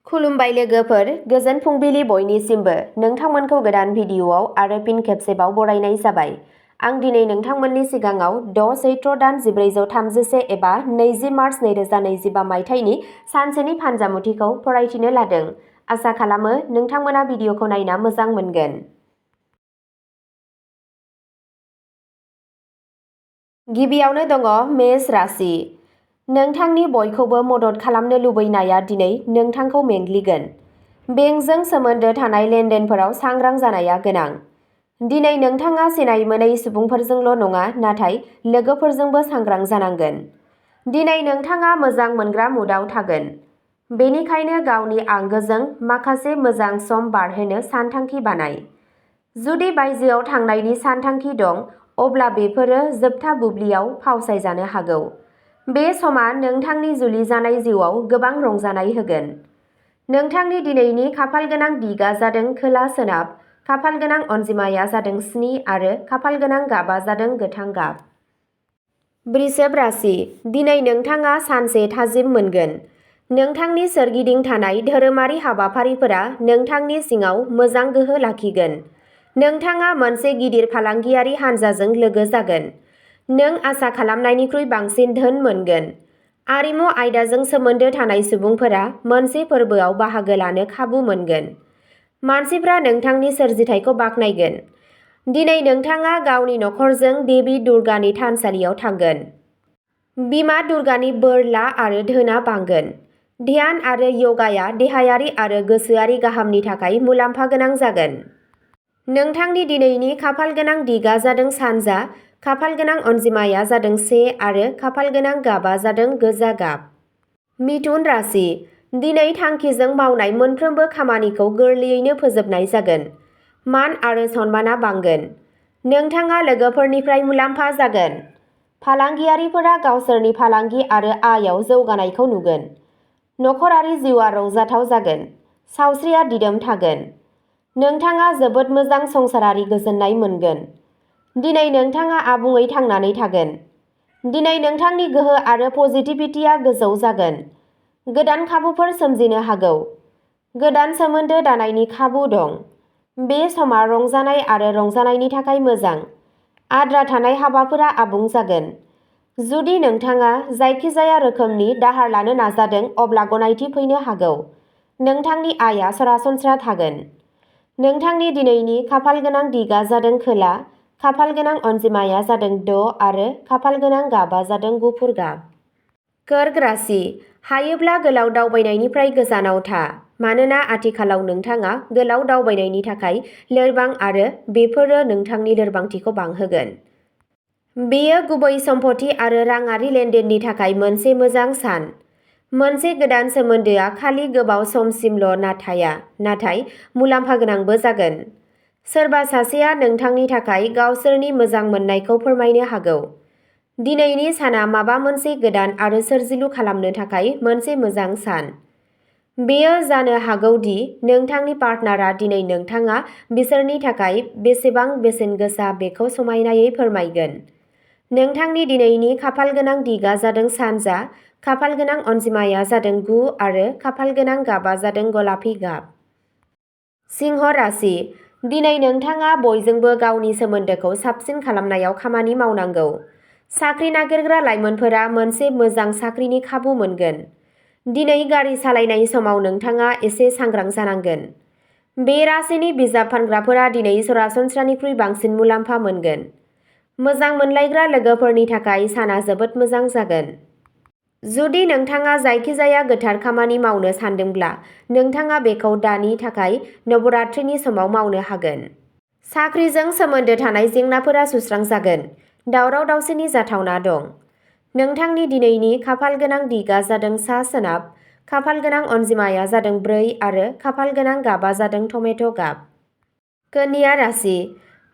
खुलुमबाय लोगोफोर, गोजोन फुंबिलि बयनिसिमबो। नोंथांमोनखौ गोदान भिडिअ'आव आरो फिन खेबसेबाव बरायनाय जाबाय। आं दिनै नोंथांमोननि सिगाङाव 6 चैत्र दान 1433 एबा 20 मार्च 2025 मायथाइनि सानसेनि फानजामुथिखौ फरायथिनो लादों। आसा खालामो नोंथांमोना भिडिअ'खौ नायना मोजां मोनगोन। गिबियावनो दङ मेष राशि। नोंथांनि बयखौबो मदद खालामनो लुबैनाया दिनै नोंथांखौ मेंग्लिगोन। बेंकजों सोमोन्दो थानाय लेनदेनफोराव सांग्रां जानाया गोनां। दिनै नोंथाङा सिनाय मोनै सुबुंफोरजोंल' नङा, नाथाय लोगोफोरजोंबो सांग्रां जानांगोन। दिनै नोंथाङा मोजां मोनग्रा मुडआव थागोन। बेनिखायनो गावनि आंगोजों माखासे मोजां सम बारहोनो सानथांखि बानाय। जुदि बायजोआव थांनायनि सानथांखि दं, अब्ला बेफोरो जोबथा बुब्लियाव फावसायजानो हागौ। बे समा नोंथांनि जुलि जानाय जिउआव गोबां रंजानाय होगोन। नोंथांनि दिनैनि खाफालगोनां दिगा जादों खोला-सोनाब, खाफालगोनां अनजिमाया जादों 7 आरो खाफालगोनां गाबा जादों गोथां गाब। वृषभ राशि। दिनै नोंथाङा सानसे थाजिम मोनगोन। नोंथांनि सोरगिदिं थानाय धोरोमारि हाबाफारिफोरा नोंथांनि सिङाव मोजां गोहो लाखिगोन। नोंथाङा मोनसे गिदिर फालांगियारि हानजाजों लोगो जागोन। नों आसा खालामनायनिख्रुइ बांसिन धोन मोनगोन। आरिमु आयदाजों सोमोन्दो थानाय सुबुंफोरा मोनसे फोरबोआव बाहागो लानो खाबु मोनगोन। मानसिफ्रा नोंथांनि सोरजिथायखौ बाख्नायगोन। दिनै नोंथाङा गावनि नखरजों देबी दुर्गानि थानसालियाव थांगोन। बिमा दुर्गानि बोर ला आरो धोना बांगोन। ध्यान आरो य'गाया देहायारि आरो गोसोआरि गाहामनि थाखाय मुलाम्फा गोनां जागोन। नोंथांनि दिनैनि खाफालगोनां दिगा जादों सानजा, खाफालगोनां अनजिमाया जादों 1 आरो खाफालगोनां गाबा जादों गोजा गाब। मिथुन राशि। दिनै थांखिजों मावनाय मोनफ्रोमबो खामानिखौ गोरलैयैनो फोजोबनाय जागोन। मान आरो सनमाना बांगोन। नोंथाङा लोगोफोरनिफ्राय मुलाम्फा जागोन। फालांगियारिफोरा गावसोरनि फालांगि आरो आयआव जौगानायखौ नुगोन। नखरारि जिउआ रंजाथाव जागोन। सावस्रिया दिदोम थागोन। नोंथाङा जोबोद मोजां संसारारि गोजोननाय मोनगोन। दिनै नोंथाङा आबुङै थांनानै थागोन। दिनै नोंथांनि गोहो आरो पजिटिभिटिया गोजौ जागोन। गोदान खाबुफोर सोमजिनो हागौ। गोदान सोमोन्दो दानायनि खाबु दं। बे समा रंजानाय आरो रंजानायनि थाखाय मोजां। आद्रा थानाय हाबाफोरा आबुं जागोन। जुदि नोंथाङा जायखिजाया रोखोमनि दाहार लानो नाजादों, अब्ला गनायथि फैनो हागौ। नोंथांनि आयआ सरासनस्रा थागोन। नोंथांनि दिनैनि खाफालगोनां दिगा जादों खोला, खाफालगोनां अनजिमाया जादों 6 आरो खाफालगोनां गाबा जादों गुफुर गाब। कर्क राशि। हायोब्ला गोलाव दावबायनायनिफ्राय गोजानाव था, मानोना आथिखालाव नोंथाङा गोलाव दावबायनायनि थाखाय लोरबां आरो बेफोरो नोंथांनि लोरबांथिखौ बांहोगोन। बेयो गुबै सम्पथि आरो राङारि लेनदेननि थाखाय मोनसे मोजां सान। मोनसे गोदान सोमोन्दोआ खालि गोबाव समसिमल' थाया, नाथाय मुलाम्फा गोनांबो जागोन। सोरबा सासेया नोंथांनि थाखाय गावसोरनि मोजां मोननायखौ फोरमायनो हागौ। दिनैनि साना माबा मोनसे गोदान आरो सोरजिलु खालामनो थाखाय मोनसे मोजां सान। बेयो जानो हागौ दि नोंथांनि पार्टनारआ दिनै नोंथाङा बिसोरनि थाखाय बेसेबां बेसेन गोसा बेखौ समायनायै फोरमायगोन। नोंथांनि दिनैनि खाफालगोनां दिगा जादों सानजा, खाफालगोनां अनजिमाया जादों 9 आरो खाफालगोनां गाबा जादों गलापि गाब। सिंह राशि। दिनै नोंथाङा बयजोंबो गावनि सोमोन्दोखौ साबसिन खालामनायाव खामानि मावनांगौ। साख्रि नागिरग्रा लाइमोनफोरा मोनसे मोजां साख्रिनि खाबु मोनगोन। दिनै गारि सालायनाय समाव नोंथाङा एसे सांग्रां जानांगोन। बे राशिनि बिजाब फानग्राफोरा दिनै सरासनस्रानिख्रुइ बांसिन मुलाम्फा मोनगोन। मोजां मोनलायग्रा लोगोफोरनि थाखाय साना जोबोद मोजां जागोन। जुदि नोंथाङा जायखिजाया गोथार खामानि मावनो सानदोंब्ला, नोंथाङा बेखौ दानि थाखाय नवरात्रिनि समाव मावनो हागोन। साख्रिजों सोमोन्दो थानाय जेंनाफोरा सुस्रांजागोन। दावराव-दावसिनि जाथावना दं। नोंथांनि दिनैनि खाफालगोनां दिगा जादों सा-सोनाब, खाफालगोनां अनजिमाया जादों 4 आरो खाफालगोनां गाबा जादों टमेट' गाब। कन्या राशि।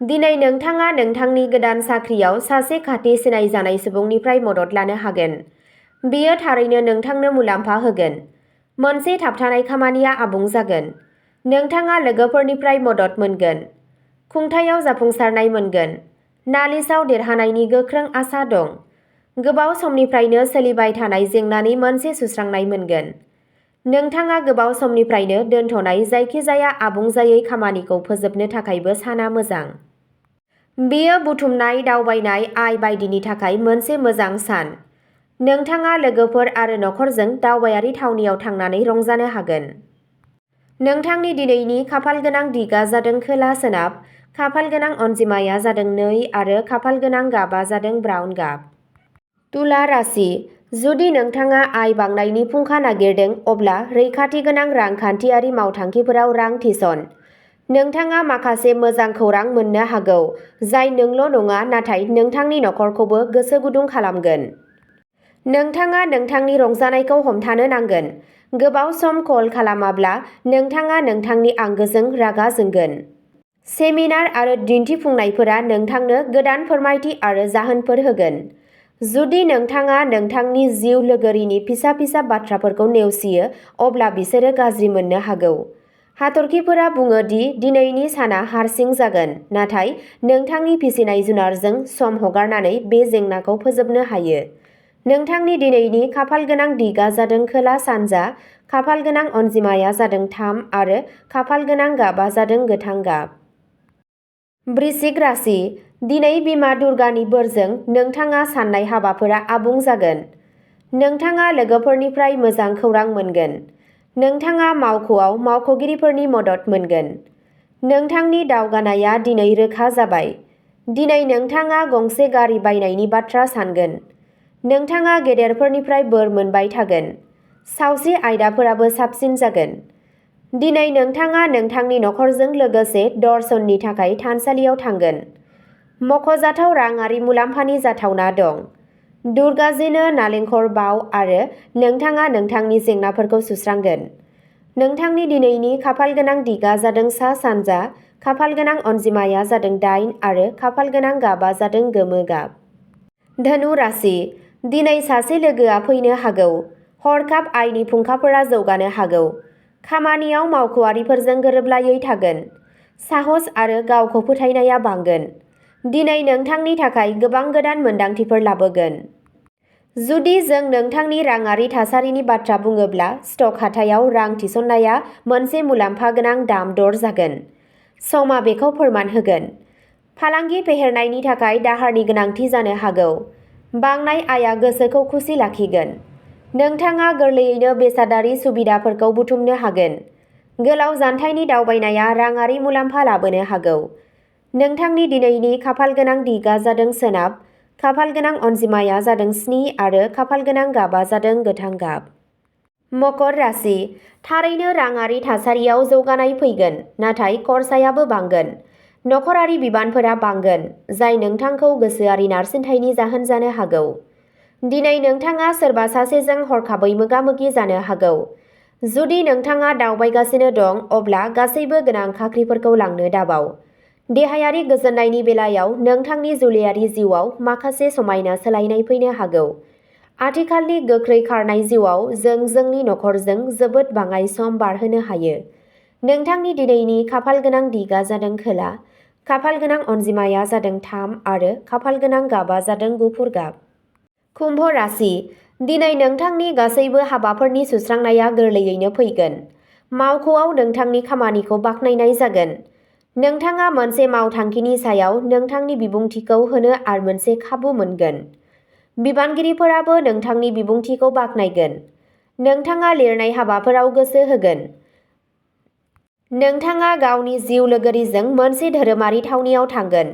दिनै नोंथाङा नोंथांनि गोदान साख्रियाव सासे खाथि सिनायजानाय सुबुंनिफ्राय मदद लानो हागोन। बेयो थारैनो नोंथांनो मुलाम्फा होगोन। मोनसे थाबथानाय खामानिया आबुं जागोन। नोंथाङा लोगोफोरनिफ्राय मदद मोनगोन। खुंथायाव जाफुंसारनाय मोनगोन। नालिसाव देरहानायनि गोख्रों आसा दं। गोबाव समनिफ्रायनो सोलिबाय थानाय जेंनानि मोनसे सुस्रांनाय मोनगोन। नोंथाङा गोबाव समनिफ्रायनो दोनथ'नाय जायखिजाया आबुं जायै खामानिखौ फोजोबनो थाखायबो साना मोजां। बेयो बुथुमनाय, दावबायनाय, आय बायदिनि थाखाय मोनसे मोजां सान। नोंथाङा लोगोफोर आरो नखरजों दावबायारि थावनियाव थांनानै रंजानो हागोन। नोंथांनि दिनैनि खाफालगोनां दिगा जादों खोला-सोनाब, खाफालगोनां अनजिमाया जादों 2 आरो खाफालगोनां गाबा जादों ब्राउन गाब। तुला राशि, जुदि नोंथाङा आय बांनायनि फुंखा नागिरदों अब्ला रैखाथि गोनां रांखान्थियारि मावथांखिफोराव रां थिसन। नोंथाङा माखासे मोजां खौरां मोननो हागौ जाय नोंल' नङा नाथाय नोंथांनि नखरखौबो गोसो गुदुं खालामगोन। नोंथाङा नोंथांनि रंजानायखौ हमथानो नांगोन। गोबाव सम कल खालामाब्ला नोंथाङा नोंथांनि आंगोजों रागा जोंगोन। सेमिनार आरो दिन्थिफुंनायफोरा नोंथांनो गोदान फोरमायथि आरो जाहोनफोर होगोन। जुदि नोंथाङा नोंथांनि जिउ लोगोरिनि फिसा-फिसा बाथ्राफोरखौ नेवसियो अब्ला बिसोरो गाज्रि मोननो हागौ। हाथरखिफोरा बुङो दि दिनैनि साना हारसिं जागोन, नाथाय नोंथांनि फिसिनाय जुनारजों सम हगारनानै बे जेंनाखौ फोजोबनो हायो। नोंथांनि दिनैनि खाफालगोनां दिगा जादों खोला-सानजा, खाफालगोनां अनजिमाया जादों 3 आरो खाफालगोनां गाबा जादों गोथां गाब। वृश्चिक राशि, दिनै बिमा दुर्गानि बोरजों नोंथाङा साननाय हाबाफोरा आबुं जागोन। नोंथाङा लोगोफोरनिफ्राय मोजां खौरां मोनगोन। नोंथाङा मावख'आव मावख'गिरिफोरनि मदद मोनगोन। नोंथांनि दावगानायआ दिनै रोखा जाबाय। दिनै नोंथाङा गंसे गारि बायनायनि बाथ्रा सानगोन। नोंथाङा गेदेरफोरनिफ्राय बोर मोनबाय थागोन। सावस्रि आयदाफोराबो साबसिन जागोन। दिनै नोंथाङा नोंथांनि नखरजों लोगोसे दर्शननि थाखाय थानसालियाव थांगोन। मख'जाथाव राङारि मुलाम्फानि जाथावना दं। दुर्गाजिनो नालेंखर बाव आरो नोंथाङा नोंथांनि जेंनाफोरखौ सुस्रांगोन। नोंथांनि दिनैनि खाफालगोनां दिगा जादों सा-सानजा, खाफालगोनां अनजिमाया जादों 8 आरो खाफालगोनां गाबा जादों गोमो गाब। धनु राशि, दिनै सासे लोगोआ फैनो हागौ। हरखाब आयनि फुंखाफोरा जौगानो हागौ। खामानियाव मावख'आरिफोरजों गोरोबलायै थागोन। साहस आरो गावखौ फोथायनाया बांगोन। दिनै नोंथांनि थाखाय गोबां गोदान मोनदांथिफोर लाबोगोन। जुदि जों नोंथांनि राङारि थासारिनि बाथ्रा बुङोब्ला स्टक हाथायाव रां थिसननाया मोनसे मुलाम्फा गोनां दाम-दर जागोन। समआ बेखौ फोरमान होगोन। फालांगि फेहेरनायनि थाखाय दाहारनि गोनांथि जानो हागौ। बांनाय आयआ गोसोखौ खुसि लाखिगोन। नोंथाङा गोरलैयैनो बेसादारि सुबिदाफोरखौ बुथुमनो हागोन। गोलाव जानथायनि दावबायनाया राङारि मुलाम्फा लाबोनो हागौ। नोंथांनि दिनैनि खाफालगोनां दिगा जादों सोनाब, खाफालगोनां अनजिमाया जादों 7 आरो खाफालगोनां गाबा जादों गोथां गाब। मकर राशि, थारैनो राङारि थासारियाव जौगानाय फैगोन, नाथाय खरसायाबो बांगोन। नखरारि बिबानफोरा बांगोन, जाय नोंथांखौ गोसोआरि नारसिनथायनि जाहोन जानो हागौ। दिनै नोंथाङा सोरबा सासेजों हरखाबै मोगा-मोगि जानो हागौ। जुदि नोंथाङा दावबायगासिनो दं अब्ला गासैबो गोनां खाख्रिफोरखौ लांनो दाबाव। देहायारि गोजोननायनि बेलायाव नोंथांनि जुलियारि जिउआव माखासे समायना सोलायनाय फैनो हागौ। आथिखालनि गोख्रै खारनाय जिउआव जों जोंनि नखरजों जोबोद बाङाइ सम बारहोनो हायो। नोंथांनि दिनैनि खाफालगोनां दिगा जादों खोला, खाफालगोनां अनजिमाया जादों 3 आरो खाफालगोनां गाबा जादों गुफुर गाब। कुम्भ राशि, दिनै नोंथांनि गासैबो हाबाफोरनि सुस्रांनाया गोरलैयैनो फैगोन। मावख'आव नोंथांनि खामानिखौ बाख्नायनाय जागोन। नोंथाङा मोनसे मावथांखिनि सायाव नोंथांनि बिबुंथिखौ होनो आरो मोनसे खाबु मोनगोन। बिबानगिरिफोराबो नोंथांनि बिबुंथिखौ बाख्नायगोन। नोंथाङा लिरनाय हाबाफोराव गोसो होगोन। नोंथाङा गावनि जिउ लोगोरिजों मोनसे धोरोमारि थावनियाव थांगोन।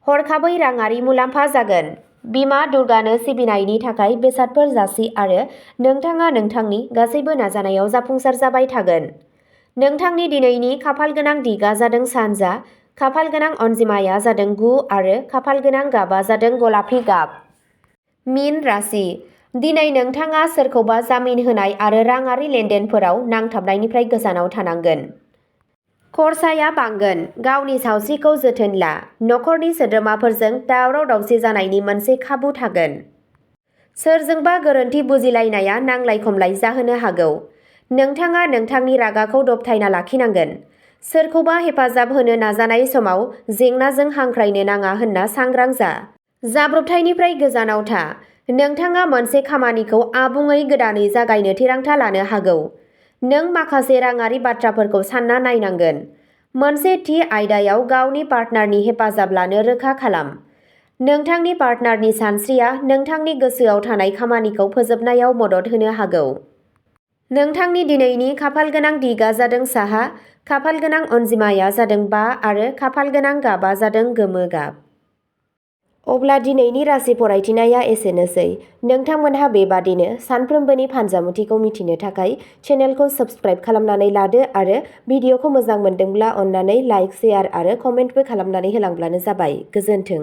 हरखाबै राङारि मुलाम्फा जागोन। बिमा दुर्गानो सिबिनायनि थाखाय बेसादफोर जासि आरो नोंथाङा नोंथांनि गासैबो नाजानायाव जाफुंसार जाबाय थागोन। नोंथांनि दिनैनि खाफालगोनां दिगा जादों सानजा, खाफालगोनां अनजिमाया जादों 9 आरो खाफालगोनां गाबा जादों गलापि गाब। मीन राशि, दिनै नोंथाङा सोरखौबा जामिन होनाय आरो राङारि लेनदेनफोराव नांथाबनायनिफ्राय गोजानाव थानांगोन। खरसाया बांगोन। गावनि सावस्रिखौ जोथोन ला। नखरनि सोद्रोमाफोरजों दावराव-दावसि जानायनि मोनसे खाबु थागोन। सोरजोंबा गोरोन्थि बुजिलायनाया नांलाय-खमलाय जाहोनो हागौ। नोंथाङा नोंथांनि रागाखौ दबथायना लाखिनांगोन। सोरखौबा हेफाजाब होनो नाजानाय समाव जेंनाजों हांख्रायनो नाङा होनना सांग्रां जा। जाब्रबथायनिफ्राय गोजानाव था। नोंथाङा मोनसे खामानिखौ आबुङै गोदानै जागायनो थिरांथा लानो हागौ। नों माखासे राङारि बाथ्राफोरखौ सान्ना नायनांगोन। मोनसे थि आयदायाव गावनि पार्टनारनि हेफाजाब लानो रोखा खालाम। नोंथांनि पार्टनारनि सानस्रिया नोंथांनि गोसोआव थानाय खामानिखौ फोजोबनायाव मदद होनो हागौ। नोंथांनि दिनैनि खाफालगोनां दिगआ जादों साहा, खाफालगोनां अनजिमाया जादों 5 आरो खाफालगोनां गाबआ जादों गोमो गाब। अब्ला दिनैनि राशि फरायथिनाया एसेनोसै। नोंथांमोनहा बेबादिनो सानफ्रोमबोनि फानजामुथिखौ मिथिनो थाखाय चेनेलखौ साबस्क्राइब खालामनानै लादो आरो भिडिअखौ मोजां मोनदोंब्ला अन्नानै लाइक, शेयार आरो कमेन्टबो खालामनानै होलांब्लानो जाबाय। गोजोन्थों।